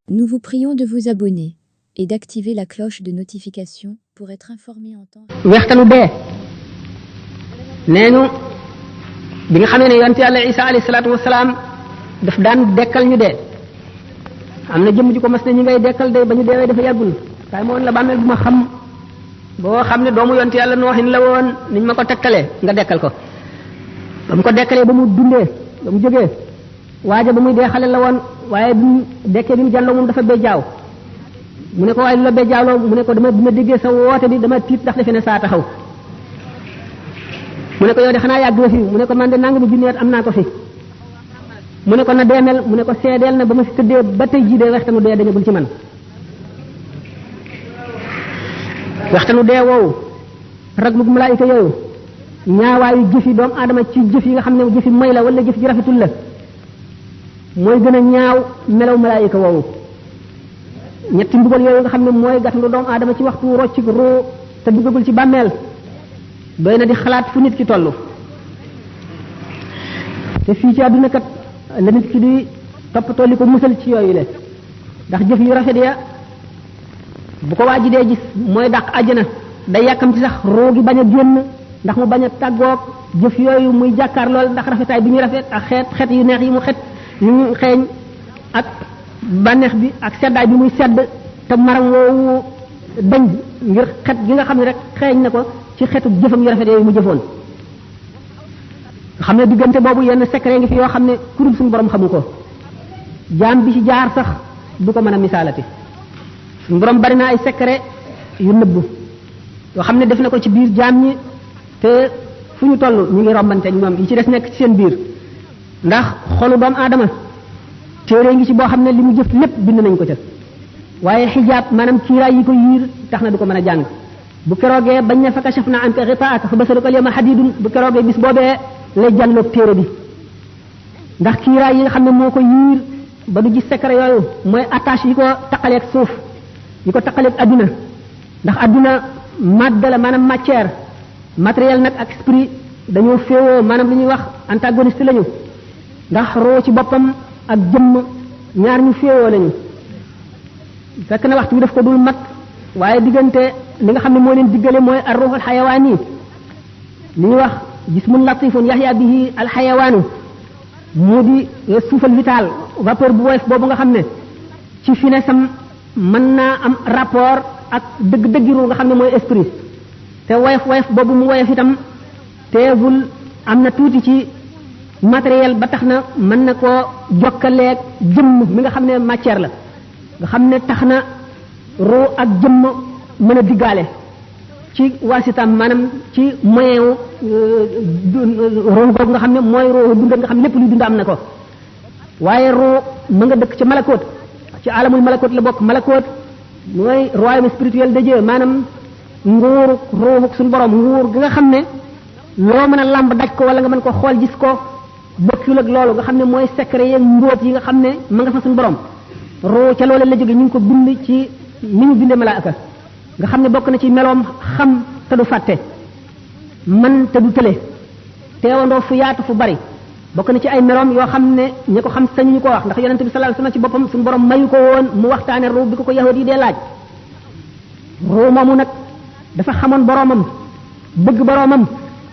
Nous vous prions de vous abonner et d'activer la cloche de notification pour être informé en temps réel. wextanu dee neenu bi nga xamee ne yonent Yàlla Isa alayhi salaatu wasalaam daf daan dekkal ñu dee am na jëmm ji ko mas ne ñi ngay dekkal de ba ñu deewee dafa yàggul kaay ma woon la bàmmeel bu ma xam boo xam ne doomu yonent Yàlla Nooxin la woon niñ ma ko tegtalee nga dekkal ko ba mu ko dekkalee ba mu dundee ba mu jógee waaja ba muy dee xale la woon waaye bi mu dekkee bi mu jàlloo moom dafa béjjaaw mu ne ko waaye lu la béjjaawloo mu ne ko dama bi ma déggee sa woote bi dama tiit ndax defe ne saa taxaw mu ne ko yow de xanaa yàgg nga fi mu ne ko man de nangami junni at am naa ko fi mu ne ko na deemel mu ne ko seedeel na ba ma fi tëddee ba tey jii de waxtanu dee dañagul ci man waxtanu dee woowu raglug malaayika yooyu ñaawaayu jëfi doomu aadama ci jëf yi nga xam ne jëfi may la wala jëf ji rafetul la mooy gën a ñaaw melaw malaayika woowu ñetti mbugal yooyu nga xam ne mooy gàttandu doomu aadama ci waxtu rocc roo te duggagul ci bàmmeel doy na di xalaat fu nit ki toll te fii ci àdduna kat la nit ki di toppatoo li ko musal ci yooyu le ndax jëf yu rafet ya bu ko waaji dee gis mooy dàq àjjana day yàkkam ci sax roo gi bañ a génn ndax mu bañ a tàggoog jëf yooyu muy jàkkaar lool ndax rafetaay bi ñuy rafet ak xeet yu neex yi mu yu xeeñ ak bànneex bi ak seddaay bi muy sedd te maram woowu dañ ngir xet gi nga xam ne rek xeeñ na ko ci xetu jëfam yu rafet yooyu mu jëfoon nga xam ne diggante boobu yenn secret ngi fi yoo xam ne kurul suñu borom xamu ko jaam bi ci jaar sax du ko mën a misaalati suñu borom bari na ay secret yu nëbbu yoo xam ne def na ko ci biir jaam ñi te fu ñu toll ñu ngi rombante ñoom yi ci des nekk ci seen biir ndax xolu doomu aadama téere ngi ci boo xam ne li mu jëf lépp bind nañ ko ca waaye xijaab maanaam kiiraay yi ko yiir tax na du ko mën a jàng bu keroogee bañ ne fa kashafna anka ghitaa'aka fa basaruka al-yawma hadiidun bu keroogee bis boobee lay jàlloog téere bi ndax kiiraay yi nga xam ne moo ko yiir ba du gis secret yooyu mooy attache yi ko taqaleeg suuf yi ko taqaleeg adduna ndax adduna madde la maanaam matière matériel nag ak esprit dañoo féewoo maanaam li ñuy wax antagoniste lañu ndax roo ci boppam ak jëmm ñaar ñu féewoo lañu fekk na waxtu bi daf ko dul mat waaye diggante li nga xam ne moo leen diggale mooy ar-ruhul xayawaani li ñuy wax jismun latifun yaxya bihi al-xayawaanu moo di suufal vital vapeur bu woyof boobu nga xam ne ci finessam mën naa am rapport ak dëgg-dëggi ru nga xam ne mooy esprit te woyof boobu mu woyof itam teewul am na tuuti ci matériel ba tax na mën na koo jokkaleeg jëmm mi nga xam ne matière la nga xam ne tax na ruu ak jëmm mën a diggaale ci waasitam maanaam ci moyen wu ruu googu nga xam ne mooy ruu dund nga xam ne lépp luy dund am na ko waaye ruu ma nga dëkk ci malakoot ci alamul malakoot la bokk malakoot mooy royaume spirituel de Dieu maanaam nguuru ruuxu suñu borom nguur gi nga xam ne loo mën a làmb daj ko wala nga mën ko xool gis ko bokkul ak loolu nga xam ne mooy secret yeeg mbóot yi nga xam ne ma nga fa suñu borom ruu ca loolu la jóge ñu ngi ko bind ci ni ñu bindee malaaka nga xam ne bokk na ci meloom xam te du fàtte man te du tële teewandoo fu yaatu fu bari bokk na ci ay meloom yoo xam ne ñi ko xam sañu ñu ko wax ndax yonente bi sallallahu alayhi wasallam ci boppam suñu borom mayu ko woon mu waxtaane ruu bi ko yahudi yi dee laaj ruu moomu nag dafa xamoon boromam bëgg boromam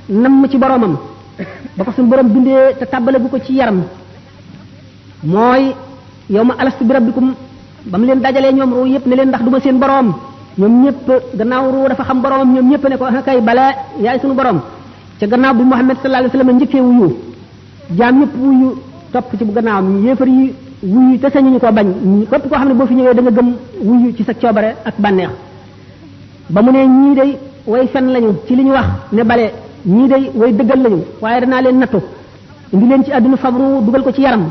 namm ci boromam ba ko suñu borom bindee te tàbbale bu ko ci yaram mooy yow ma alastu bi rabbikum ba mu leen dajalee ñoom ruu yëpp ne leen ndax duma seen borom ñoom ñëpp gannaaw ruu dafa xam boromam ñoom ñëpp ne ko kay bala yaay suñu borom ca gannaaw bi Muhammad sallallahu alayhi wasallam njëkkee wuyu jaam ñëpp wuyu topp ci bu gannaawam yéefar yi wuyu te sañuñu ko bañ képp koo xam ne boo fi ñëwee da nga gëm wuyu ci sa coobare ak bànneex ba mu ne ñii day way fen lañu ci li ñu wax ne bale ñii day way dëggal lañu waaye danaa leen nattu indi leen ci àdduna fabru dugal ko ci yaram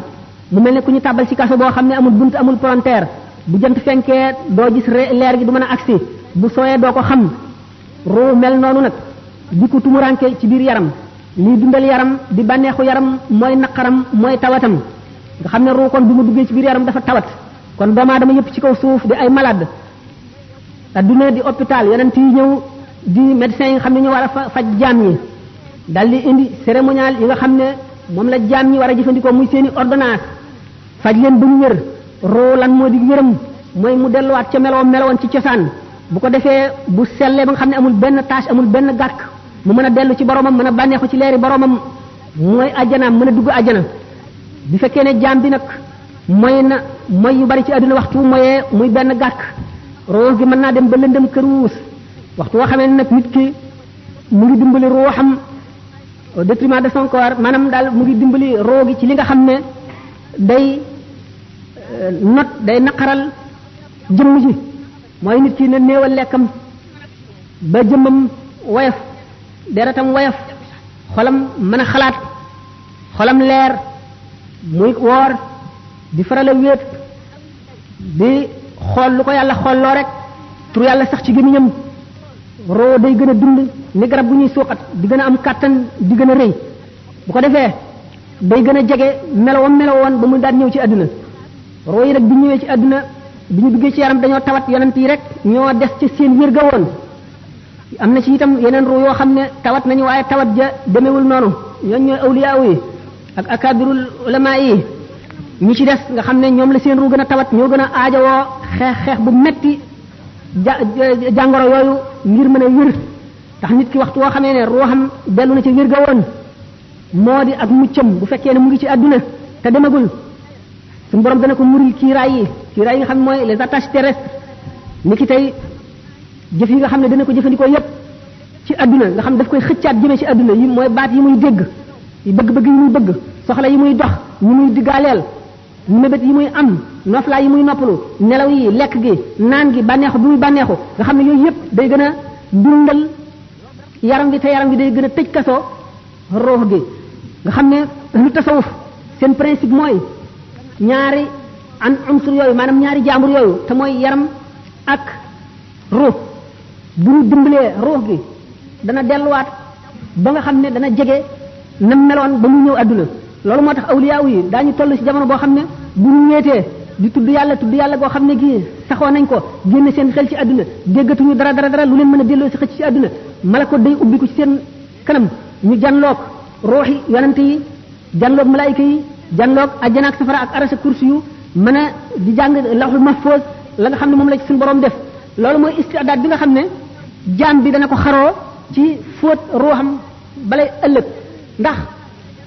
mu mel ne ku ñu tàbbal ci kaso boo xam ne amul bunt amul palanteer bu jant fenkee doo gis leer gi du mën a agsi bu sooyee doo ko xam ruu mel noonu nag di ko tumuranke ci biir yaram lii dundal yaram di bànneexu yaram mooy naqaram mooy tawatam nga xam ne ruu kon bi mu duggee ci biir yaram dafa tawat kon doomu aadama yëpp ci kaw suuf di ay malade adduna di hôpital yonent yi ñëw di médecins yi nga xam ne ñu war a faj jaam ñi dal di indi cérémonial yi nga xam ne moom la jaam ñi war a jëfandikoo muy seeni ordonnance faj leen ba ñu wér roo lan moo di yërëm mooy mu delluwaat ca meloon ci cosaan bu ko defee bu sellee ba nga xam ne amul benn tâche amul benn gàkk mu mën a dellu ci boromam mën a bànneexu ci leeri boromam mooy ajjanaam mën a dugg ajjana. bi fekkee ne jaam bi nag mooy yu bari ci àdduna waxtu moyee muy benn gàkk roo gi mën naa dem ba lëndëm këruus waxtu woo xamee nag nit ki mu ngi dimbali ruuxam au détriment de son corps maanaam daal mu ngi dimbali roo gi ci li nga xam ne day naqaral jëmm ji mooy nit ki na néewal lekkam ba jëmmam woyof deretam woyof xolam mën a xalaat xolam leer muy woor di faral a wéet di xool lu ko yàlla xoolloo rek tur yàlla sax ci gémmiñam roo day gën a dund ni garab bu ñuy suuxat di gën a am kàttan di gën a rëy bu ko defee day gën a jege melowoon ba mu daan ñëw ci àdduna roo yi nag bi ñëwee ci àdduna bi ñu duggee ci yaram dañoo tawat yonent yi rek ñoo des ci seen wér ga woon am na ci itam yeneen ruu yoo xam ne tawat nañu waaye tawat ja demewul noonu ñooñ ñooy awliyaa yi ak akabirul ulama yi ñi ci des nga xam ne ñoom la seen ruu gën a tawat ñoo gën a aajowoo xeex bu metti jàngoro yooyu ngir mën a wér tax nit ki waxtu woo xamee ne ruuxam dellu na ci wér ga woon moo di ak muccam bu fekkee ne mu ngi ci àdduna te demagul suñu borom dana ko muril kiiraay yi nga xam ne mooy les attaches terrestres ni ki tey jëf yi nga xam ne dana ko jëfandikoo yépp ci àdduna nga xam ne daf koy xëccaat jëmee ci àdduna yi mooy baat yi muy dégg yi bëgg-bëgg yi muy bëgg soxla yi muy dox yi muy diggaaleel mébét yi muy am noflaay yi muy noppalu nelaw yi lekk gi naan gi bànneexu bi muy bànneexu nga xam ne yooyu yépp day gën a dundal yaram bi te yaram bi day gën a tëj kaso roox gi nga xam ne lu tasawuf seen principe mooy ñaari unsur yooyu maanaam ñaari jaambur yooyu te mooy yaram ak ruux bu ñu dimbalee ruux gi dana delluwaat ba nga xam ne dana jege na meloon ba mu ñëw àdduna loolu moo tax awliyaaw yi daañu toll ci jamono boo xam ne bu ñu ñeetee di tudd yàlla goo xam ne gii saxoo nañ ko génn seen xel ci àdduna déggatuñu dara lu leen mën a delloo si xëcc ci àdduna malako day ubbi ko ci seen kanam ñu janloog ruuxi yonante yi janloog malaayika yi janloog ajjana ak safara ak arasa kursi yu mën a di jàng lawhul mahfuz la nga xam ne moom la ci suñu borom def loolu mooy istidaad bi nga xam ne jaam bi dana ko xaroo ci fóot ruuxam balay ëllëg ndax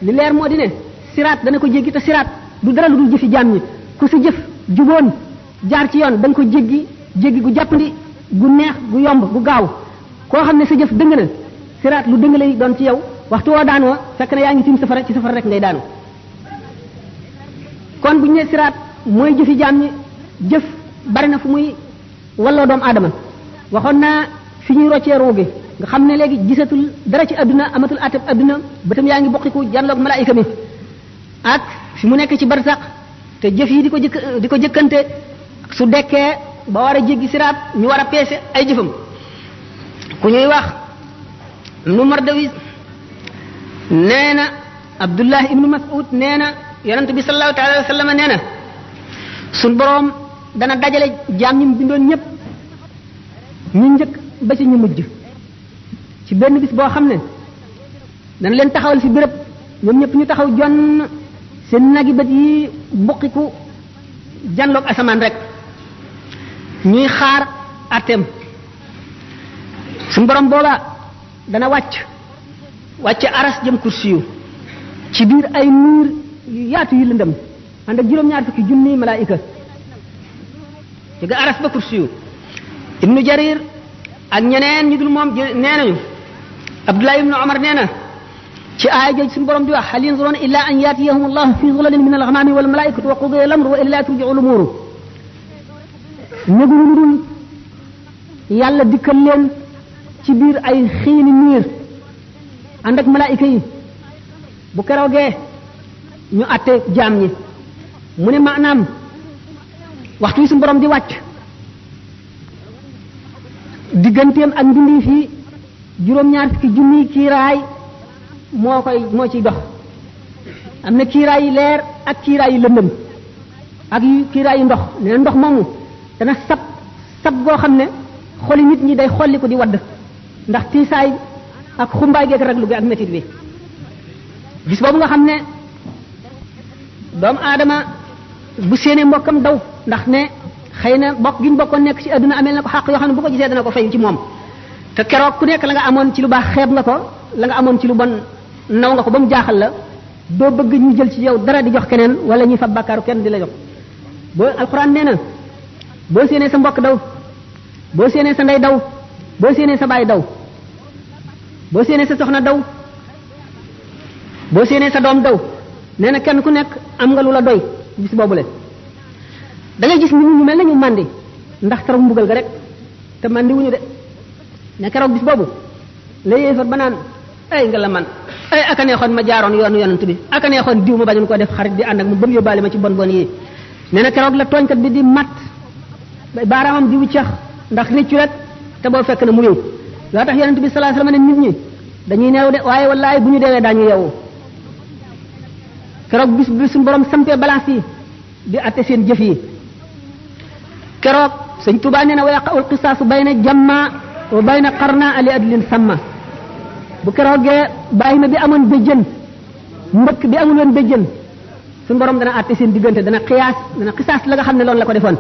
li leer moo di ne siraat dana ko jéggi te siraat du dara lu dul jëfi jaam ñi ku sa jëf juboon jaar ci yoon da nga ko jéggi gu jàppandi gu neex gu yomb gu gaaw koo xam ne sa jëf dëng na siraat lu dëng lay doon ci yow waxtu woo daanoo fekk na yaa ngi tiim safara ci safara rek ngay daanu kon bu ñu nee siraat mooy jëfi jaam ñi jëf bari na fu muy walloo doomu aadama waxoon naa fi ñuy roccee ruu gi nga xam ne léegi gisatul dara ci àdduna amatul ateb àdduna bëtam yaa ngi bokkiku janloog malaayika mi ak fi mu nekk ci barsaq te jëf yi di ko jëkkante su dekkee ba war a jéggi siraat ñu war a peese ay jëfam ku ñuy wax nu Mardawis nee na Abdullah ibnu Mas'ud nee na yonent bi sallallahu taala wa sallam nee na suñ boroom dana dajale jaam ñi mu bindoon ñëpp ñu njëkk ba ci ñu mujj ci benn bis boo xam ne dana leen taxawal fi béréb ñoom ñëpp ñu taxaw jonn seen nagi bët yi buqiku janloog asamaan rek ñuy xaar atem suñu borom booba dana wàcc aras jëm kursiyu ci biir ay nuur yu yaatu yu lëndëm ànd ak juróom-ñaar fukki junni malaayika ci ga aras ba kursiyu ibnu jarir ak ñeneen ñu dul moom nee nañu abdullah ibnu omar nee na ci aaya jooju suñu borom di wax hal yanzuruna illa an yatiyahum allah fi zulalin min al-ghamami wal malaikatu wa qudiya al-amru wa ila turji'u al-umur néguñu lu dul yàlla dikkal leen ci biir ay xiini niir ànd ak malaayika yi bu keroogee ñu àtte jaam ñi mu ne maanaam waxtu yi suñu borom di wàcc digganteem ak mbindi fii juróom-ñaar fukki junniy kiiraay moo ciy dox am na kiiraay yi leer ak kiiraay yi lëndëm ak yu kiiraay yi ndox nee ndox moomu dana sab goo xam ne xoli nit ñi day xolli ko di wadd ndax tiisaay ak xumbaay geeg raglu gi ak métit bi gis boobu nga xam ne doomu aadama bu séenee mbokkam daw ndax ne xëy na bokk gi ñu bokkoon nekk ci àdduna amel na ko xàq yoo xam ne bu ko gisee dana ko fayu ci moom te keroog ku nekk la nga amoon ci lu baax xeeb nga ko la nga amoon ci lu bon naw nga ko ba mu jaaxal la doo bëgg ñu jël ci yow dara di jox keneen wala ñuy fab bàkkaaru kenn di la jox boo alxuraan nee na boo séenee sa mbokk daw boo séenee sa ndey daw boo séenee sa baay daw boo séenee sa soxna daw boo séenee sa doom daw nee na kenn ku nekk am nga lu la doy bis boobule da ngay gis nit ñu mel na ñu màndi ndax taru mbugal ga rek te màndi wuñu de ne keroog bis boobu la yéefar ba naan ay nga la man ay aka neexoon ma jaaroon yoonu yonent bi aka neexoon diw ma bañoon ko def xarit di ànd ak mu ba mu yóbbaale ma ci bon bon yi nee na keroog la tooñkat bi di mat baaraamam di wuccax ndax réccu rek te boo fekk na mu réew loo tax yonent bi sallallahu alayhi wasallam ne nit ñi dañuy neew de waaye wallaay bu ñu deewee daañu yeewu keroog bis bi suñu borom sampee balance yi di atte seen jëf yi keroog sëñ Tuubaa nee na wa yaqa'ul qisaasu bayna jamma wa bayna qarna ali adlin samma bu keroogee bàyyi ma bi amoon béjjën mbëkk bi amul woon béjjën suñu borom dana atte seen diggante dana xisaas la nga xam ne loolu la ko defoon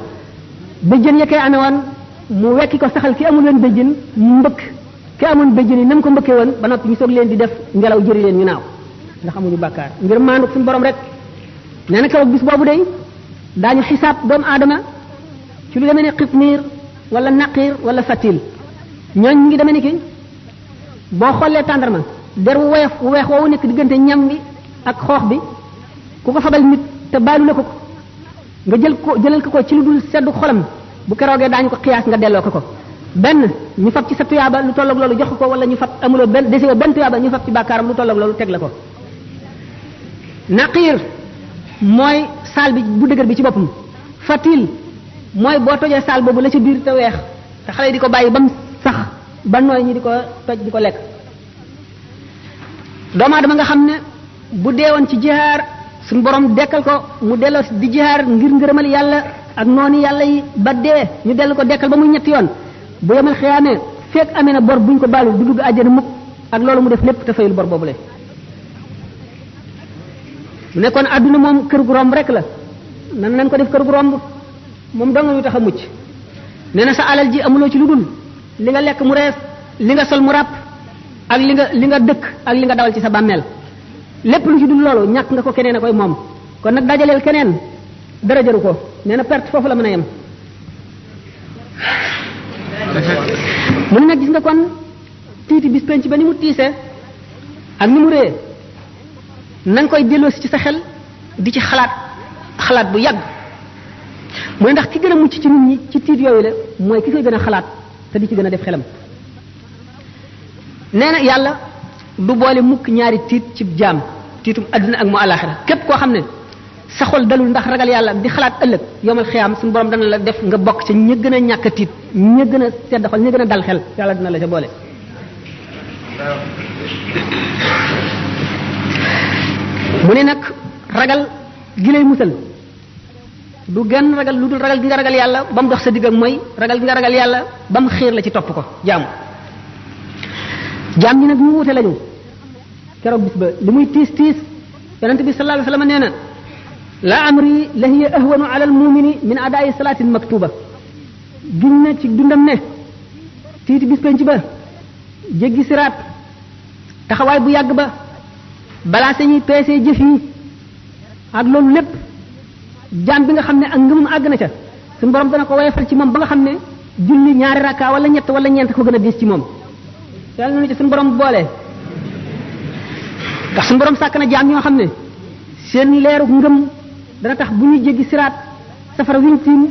béjjën ya koy amee woon mu wekki ko saxal ki amul woon béjjën mu mbëkk ki amoon béjjën yi nam ko mbëkkee woon ba noppi ñu soog leen di def ngelaw jëri leen ñu naaw ndax amuñu bàkkaar ngir maandu suñu borom rek nee na keroog bis boobu day daañu xisaab doomu aadama ci lu demee ne xitmiir wala naqiir wala fatil ñooñ ñu ngi demee ni ki boo xoolee tàndarma der wu weex woowu nekk diggante ñam bi ak xoox bi ku ko fabal nit te baalu la ko nga jëlal ko ci lu dul seddu xolam bu keroogee daañu ko xiyaas nga delloo ko benn ñu fab ci sa tuyaaba lu tolloog loolu jox ko wala ñu fab amuloo benn desewoo benn tuyaaba ñu fab ci bàkkaaram lu tolloog loolu teg la ko naqiir mooy saal bi bu dëgër bi ci boppam fatil mooy boo tojee saal boobu la ci biir te weex te xale yi di ko bàyyi ba mu sax ba nooy ñi di ko toj di ko lekk doomu aadama nga xam ne bu deewoon ci jihaar suñu borom dekkal ko mu delloo di jihaar ngir ngërëmal yàlla ak noonu yàlla yi ba dee ñu dellu ko dekkal ba muy ñetti yoon bu yemal xiyaamee fekk amee na bor buñ ko baalu du dugg àjjana mukk ak loolu mu def lépp te fayul bor boobule mu nekkoon àdduna moom kër gu romb rek la nan ko def kër gu romb moom dong ñu tax a mucc nee na sa alal ji amuloo ci lu dul li nga lekk mu rees li nga sol mu ràpp ak li nga dëkk ak li nga dawal ci sa bàmmeel lépp lu ci dul loolu ñàkk nga ko keneen a koy moom kon nag dajaleel keneen dara jaru ko nee na perte foofu la mën a yem mu ne nag gis nga kon tiiti bis penc ba ni mu tiise ak ni mu rée na nga koy delloosi ci sa xel di ci xalaat bu yàgg mooy ndax ki gën a mucc ci nit ñi ci tiit yooyu la mooy ki koy gën a xalaat te di ci gën a def xelam nee na yàlla du boole mukk ñaari tiit ci jaam tiitum adduna ak mu alaxira képp koo xam ne sa xol dalul ndax ragal yàlla di xalaat ëllëg yomal xiyaam suñu borom dana la def nga bokk ca ña gën a ñàkk a tiit ña gën a sedd xol ña gën a dal xel yàlla dina la ca boole mu ne nag ragal gi lay musal du genn ragal lu dul ragal gi nga ragal yàlla ba mu dox sa digg ak mooy ragal gi nga ragal yàlla ba mu xiir la ci topp ko jaam ñi nag ñu wute lañu keroog bis ba li muy tiis yonent bi sallallahu alayhi wasallam nee na la amri la hiya ahwanu ala almumini min adaa'i salatin maktuba giñ na ci dundam ne tiiti bis penc ba jéggi siraat taxawaay bu yàgg ba balaa sañuy peesee jëf yi ak loolu lépp jaam bi nga xam ne ak ngëmum àgg na ca suñu borom dana ko woyofal ci moom ba nga xam ne julli ñaari rakka wala ñett wala ñeent ko gën a diis ci moom yàlla na ci suñu borom boole ndax suñu borom sàkk na jaam ñoo xam ne seen leeru ngëm dana tax bu ñuy jéggi siraat safara wiñ tiim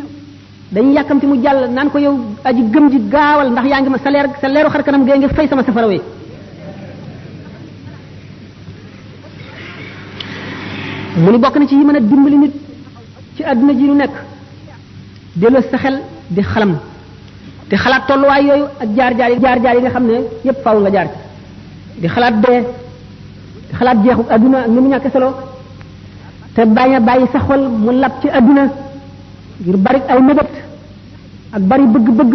dañuy yàkkamti mu jàll naan ko yow aji gëm ji gaawal ndax yaa ngi ma sa leeru xar kanam gee ngi fay sama safara wi mu ni bokk na ci yi mën a dimbali nit ci àdduna ji nu nekk delloo sa xel di xalam di xalaat tolluwaay yooyu ak jaar-jaar yi nga xam ne yépp faaw nga jaar ci di xalaat dee di xalaat jeexu àdduna ak ni mu ñàkk solo te bañ a bàyyi sa xol mu lab ci àdduna ngir bari ay mébét ak bari bëgg-bëgg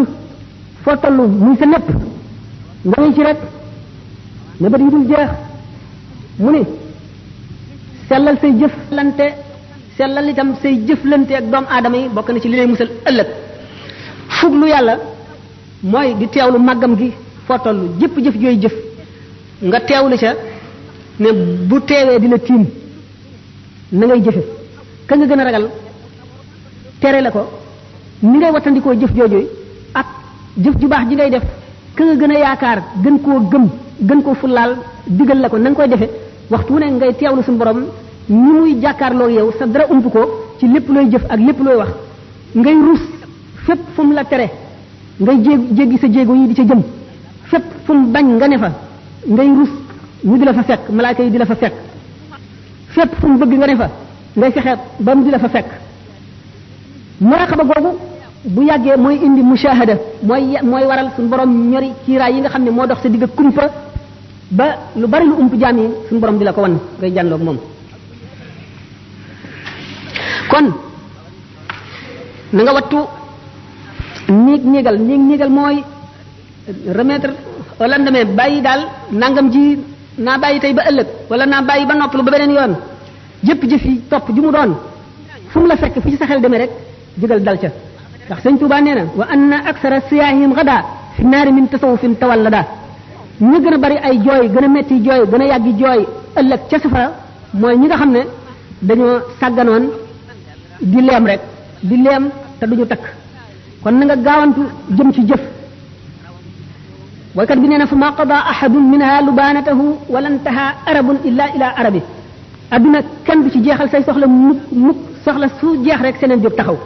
foo tollu muy sa lépp nga ngi ci rek mébét yi dul jeex mu ni sellal say jëf lante sellal itam say jëflante ak doomu aadama yi bokk na ci li lay musal ëllëg fuglu yàlla mooy di teewlu màggam gi foo toll jëpp jëf jooy jëf nga teewlu ca ne bu teewee dina tiim na ngay jëfe ka nga gën a ragal tere la ko ni ngay wattandikoo jëf jooju ak jëf ju baax ji ngay def ka nga gën a yaakaar gën koo gëm gën koo fullaal digal la ko na nga koy defe waxtu wu ne ngay teewlu suñu borom ni muy jàkkaarloo yow sa dara ump ko ci lépp looy jëf ak lépp looy wax ngay rus fépp fu mu la tere ngay jéggi sa jéego yi di ca jëm fépp fu mu bañ nga ne fa ngay rus ñu di la fa fekk malaaka yi di la fa fekk fépp fu mu bëgg nga ne fa ngay fexe ba mu di la fa fekk muraqaba googu bu yàggee mooy indi mushahada mooy waral suñu borom ñori kiiraay yi nga xam ne moo dox sa digg kumpa ba lu bari lu ump jaam yi suñu borom di la ko wan ngay jànloog moom kon na nga wattu néegal mooy remettre au lendemain bàyyi daal nangam ji naa bàyyi tey ba ëllëg wala naa bàyyi ba noppalu ba beneen yoon jëpp jëf yi topp ju mu doon fu mu la fekk fu ci sa xel demee rek jógal dal ca ndax sëñ Tuubaa nee na wa anna aksara siyaahim gada fi naari min tasawufin tawallada ñu gën a bari ay jooy gën a metti jooy gën a yàggi jooy ëllëg ca safara mooy ñi nga xam ne dañoo sàgganoon di leem rek di leem te duñu takk kon na nga gaawantu jëm ci jëf waykat bi nee na fa ma qada ahadun minha lubanatahu wala ntaha arabun illa ila arabi adduna kenn du ci jeexal say soxla mukk soxla su jeex rek seneen jóg taxaw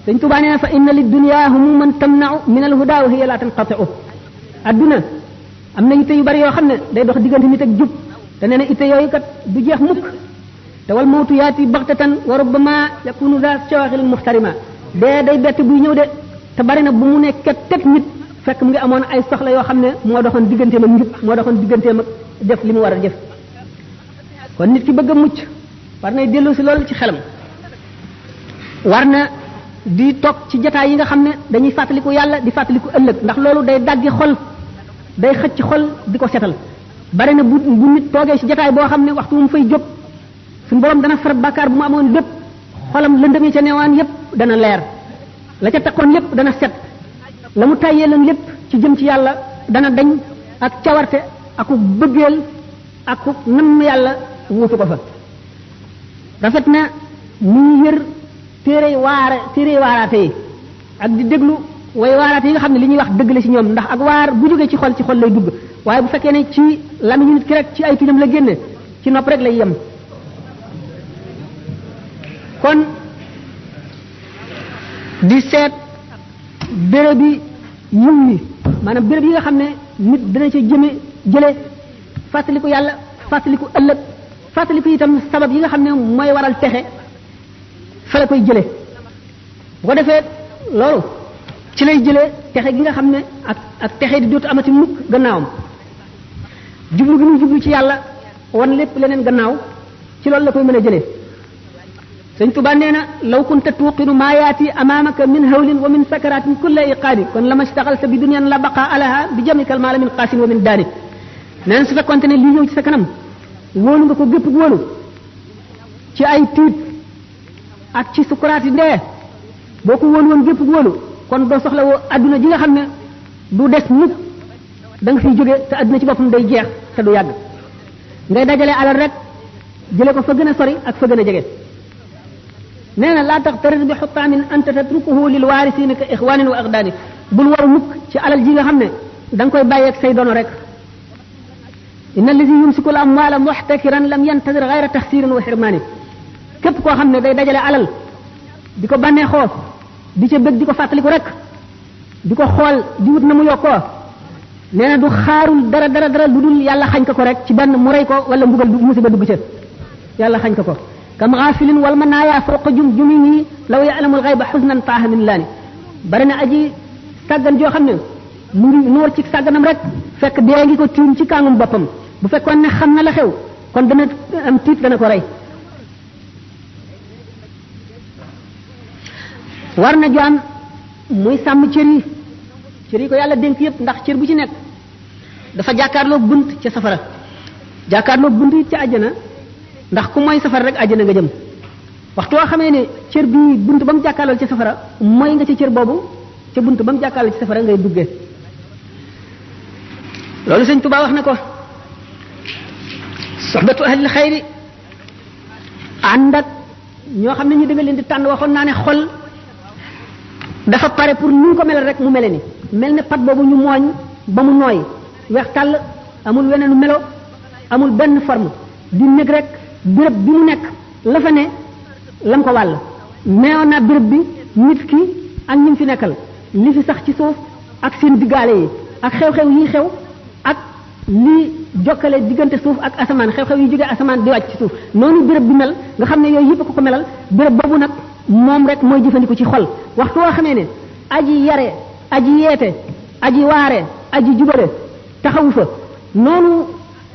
sëñ Tuubaa nee na fa inna li dunya humuman tamna'u min al huda wa hiya la tanqati'u adduna am na itte yu bari yoo xam ne day dox diggante nit ak jub te nee na itte yooyu kat du jeex mukk te wal mawtu yaati baxtatan wa rubbama yakunu za shawaghil muhtarima dee day bett buy ñëw de te bari na bu mu nekk teg nit fekk mu ngi amoon ay soxla yoo xam ne moo doxoon digganteem ak njub moo doxoon digganteem ak def li mu war a def kon nit ki bëgg a mucc war nay dellu si loolu ci xelam war na di toog ci jataay yi nga xam ne dañuy fàttaliku yàlla di fàttaliku ëllëg ndax loolu day daggi xol day xëcc xol di ko setal bari na bu nit toogee ci jataay boo xam ne waxtu mu fay jóg suñu borom dana far bàkkaar bu mu amoon lépp xolam lëndëm yi ca newaan yépp dana leer la ca takkoon yépp dana set la mu tàyyee lan lépp ci jëm ci yàlla dana dañ ak cawarte aku bëggeel aku namm yàlla wuutu ko fa rafet na muy yër téere waaraate yi ak di déglu way waaraate yi nga xam ne li ñuy wax dëgg la ci ñoom ndax ak waar bu jógee ci xol lay dugg waaye bu fekkee ne ci lamiñu nit ki rek ci ay tuñam la génne ci nopp rek lay yem kon di seet béréb bi yiw yi maanaam béréb yi nga xam ne nit dana ca jële fàttaliku yàlla fàttaliku ëllëg fàttaliku itam sabab yi nga xam ne mooy waral texe fa la koy jële bu ko defee loolu ci lay jëlee texe gi nga xam ne ak texe di dootu amati mukk gannaawam jublu gi mu jublu ci yàlla wan lépp leneen gannaaw ci loolu la koy mën a jëlee sëñ Tuba nee na law kunta tuqinu maa yaati amaamaka min hawlin wa min sakaratin kulla iqaadi kon lama staxalta bi dunyan la baqa alaha bi jamikal maala min qaasin wa min daani nee na su fekkonte ne lii ñëw ci sa kanam wóolu nga ko gépp wóolu ci ay tiit ak ci sukuraati ndee boo ko wóolu woon gépp wóolu kon doo soxla woo adduna ji nga xam ne du des mukk da nga fiy jóge te adduna ci boppam day jeex te du yàgg ngay dajale alal rek jële ko fa gën a sori ak fa gën a jege nee na laa tax tarit bi xuttaamin anta tatrukuhu lil waarisiina ka ixwaanin wa aqdaani bul waru mukk ci alal ji nga xam ne da nga koy bàyyeeg say dono rek inna allazi yumsiku al amwaala muxtakiran lam yantadir gayra taxsirin wa xirmaani képp koo xam ne day dajale alal di ko bànnee xoos di ca bëgg di ko fàttaliku rek di ko xool di wut na mu yokkoo nee na du xaarul dara lu dul yàlla xañ ko rek ci benn mu rey ko wala mbugal musiba dugg ca yàlla xañ ko kam xaafilin wal manaaya fawqa jumjumihi law ya'lamul ghayba xusnan taaha min laani bari na aji sàggan joo xam ne mu ngi nuur ci sàgganam rek fekk dee ngi ko tiim ci kàngum boppam bu fekkoon ne xam na la xew kon dana am tiit dana ko rey war na jaam muy sàmm cër yi ko yàlla dénk yépp ndax cër bu ci nekk dafa jàkkaarloo bunt ca safara jàkkaarloo bunt yi ca àjjana ndax ku mooy safara rek àjjana nga jëm waxtu woo xamee ne cër bii bunt ba mu jàkkaarloo ci safara mooy nga ci cër boobu ca bunt ba mu jàkkaarloo ci safara ngay duggee loolu sëñ Tuubaa wax na ko soxbatu ahlil xayri ànd ak ñoo xam ne ñu dëgg leen di tànn waxoon naa ne xol dafa pare pour ñu ko melal rek mu mele ni mel ne pat boobu ñu mooñ ba mu nooy weex tàll amul weneen melo amul benn forme di nekk rek béréb bi mu nekk la fa ne lam ko wàll neewoon naa béréb bi nit ki ak ñi fi nekkal li fi sax ci suuf ak seen diggaale yi ak xew-xew yi xew ak li jokkale diggante suuf ak asamaan xew-xew yi jóge asamaan di wàcc ci suuf noonu béréb bi mel nga xam ne yooyu yëpp ko melal béréb boobu nag moom rek mooy jëfandiku ci xol waxtu woo xamee ne aji yare aji yeete aji waare aji jubale taxawu fa noonu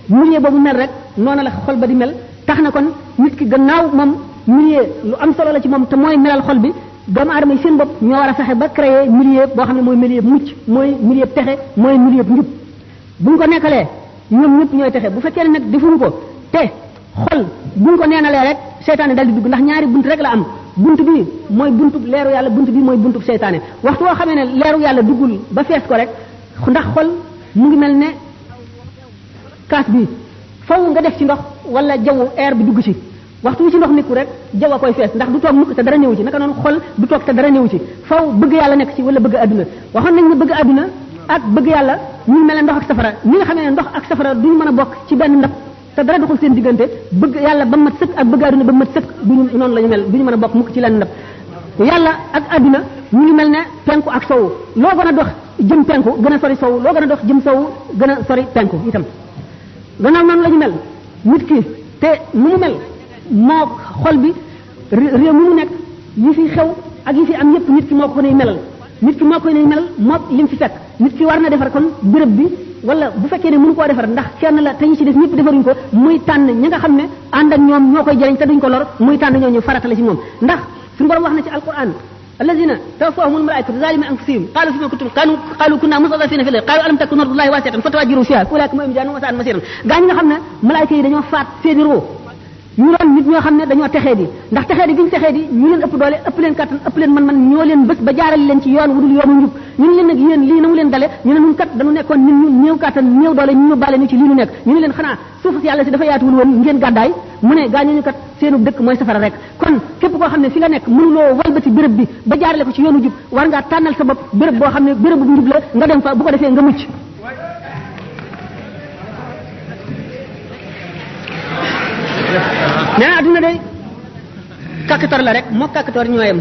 milieu boobu mel rek noonu la xol ba di mel tax na kon nit ki gannaaw moom milieu lu am solo la ci moom te mooy melal xol bi doomu aadama yi seen bopp ñoo war a fexe ba créer milieu boo xam ne mooy milieu mucc mooy milieu texe mooy milieu njub bu ñu ko nekkalee ñoom ñëpp ñooy texe bu fekkee ne nag defuñu ko te xol bu ñu ko neenalee rek seytaane dal di dugg ndax ñaari bunt rek la am bunt bi mooy buntu leeru yàlla bunt bi mooy buntu seytaane waxtu woo xamee ne leeru yàlla duggul ba fees ko rek ndax xol mu ngi mel ne kaas bi faw nga def ci ndox wala jaww air bi dugg ci waxtu wu ci ndox nekku rek jaww a koy fees ndax du toog mukk te dara ñëw ci naka noonu xol du toog te dara ñëw ci faw bëgg yàlla nekk ci wala bëgg adduna waxoon nañ ne bëgg adduna ak bëgg yàlla ñu mel ne ndox ak safara ñi nga xamee ne ndox ak safara duñu mën a bokk ci benn ndab te dara doxul seen diggante bëgg yàlla ba mat sëkk ak bëgg adduna ba mat sëkk duñu noonu la ñu mel duñu mën a bokk mukk ci lenn ndab yàlla ak adduna ñu ngi mel ne penku ak sowu loo gën a dox jëm penku gën a sori sowu loo gën a dox jëm sowu gën a sori penku itam gannaaw noonu la ñu mel nit ki te nu mu mel moo xol bi réew mi mu nekk yi fi xew ak yi fi am yépp nit ki moo ko nay melal nit ki moo koy nay melal moo lim fi fekk nit ki war na defar kon béréb bi wala bu fekkee ne mënu koo defar ndax kenn la te ñu ci def ñëpp defaruñ ko muy tànn ñi nga xam ne ànd ak ñoom ñoo koy jëriñ te duñ ko lor muy tànn ñoo ñu farata la ci moom ndax suñu borom wax na ci alquran الذين توفاهم الملائكة ظالمي أنفسهم قالوا فيما كنتم قالوا كنا مستضعفين في الأرض قالوا ألم تكن أرض الله واسعة فتهاجروا فيها أولئك هم جهنم وساءت مصيرا gaa ñi nga xam ne malaayika yi dañoo faat seeni roo ñu doon nit ñoo xam ne dañoo texee di ndax texee di gi ñu texee di ñu leen ëpp doole ëpp leen kattan ëpp leen man ñoo leen bés ba jaarale leen ci yoon wudul yoonu njub ñu ne leen nag yéen lii na mu leen dale ñu ne ñun kat dañu nekkoon nit ñu néew kattan néew doole ñu yóbbaale ñu ci lii ñu nekk ñu ne leen xanaa suuf si yàlla si dafa yaatuwul woon ngeen gàddaay mu ne gaa ñu kat seenu dëkk mooy safara rek kon képp koo xam ne fi nga nekk mënuloo walbati béréb bi ba jaarale ko ci yoonu jub war ngaa tànnal sa bopp béréb boo xam ne béréb bu njub la nga dem fa bu ko defee nga mucc nee na adduna day kàkkator la rek moo kàkkator ñooyam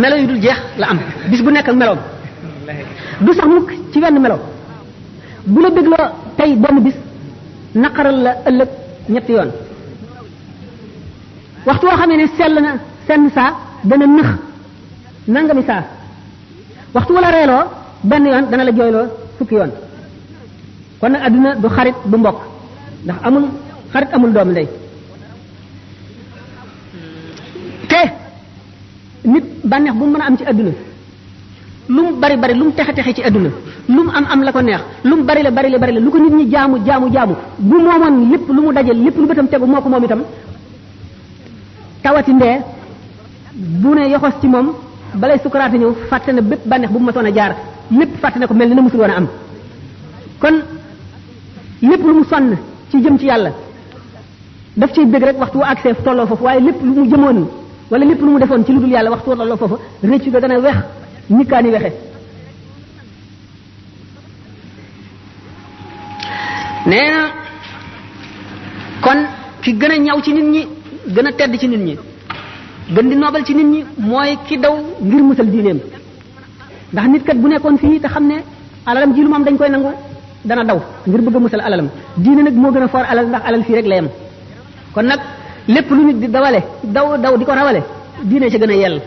melo yu dul jeex la am bis bu nekk ak meloom du sax mukk ci wenn melo bu la bégloo tey benn bis naqaral la ëllëg ñetti yoon waxtu woo xamee ne sell na senn saa dana nëx nangami saa waxtu wala reeloo benn yoon dana la jooyloo fukki yoon kon nag adduna du xarit du mbokk ndax amul xarit amul doomu ndey te nit bànneex bu mu mën a am ci adduna lu mu bari bari lu mu texe texe ci adduna lu mu am la ko neex lu mu bari la lu ko nit ñi jaamu bu moomoon lépp lu mu dajal lépp lu bëtam tegu moo ko moom itam tawati ndee bu ne yoxos ci moom balay sukaraate ñëw fàtte na bépp bànneex bu mu matoon a jaar lépp fàtte na ko mel ni na musul woon a am kon lépp lu mu sonn ci jëm ci yàlla daf ciy bëgg rek waxtu wu accès tolloo foofu waaye lépp lu mu jëmoon wala lépp lu mu defoon ci lu dul yàlla waxtu wu tolloo foofu réccu ga dana wex nikkaani wexe nee na kon ki gën a ñaw ci nit ñi gën a tedd ci nit ñi gën di noobal ci nit ñi mooy ki daw ngir musal diineem ndax nit kat bu nekkoon fii te xam ne alalam ji lu moom dañ koy nangu dana daw ngir bëgg a musal alalam diine nag moo gën a foor alal ndax alal fii rek la yem kon nag lépp lu nit di daw di ko rawale diine ci gën a yell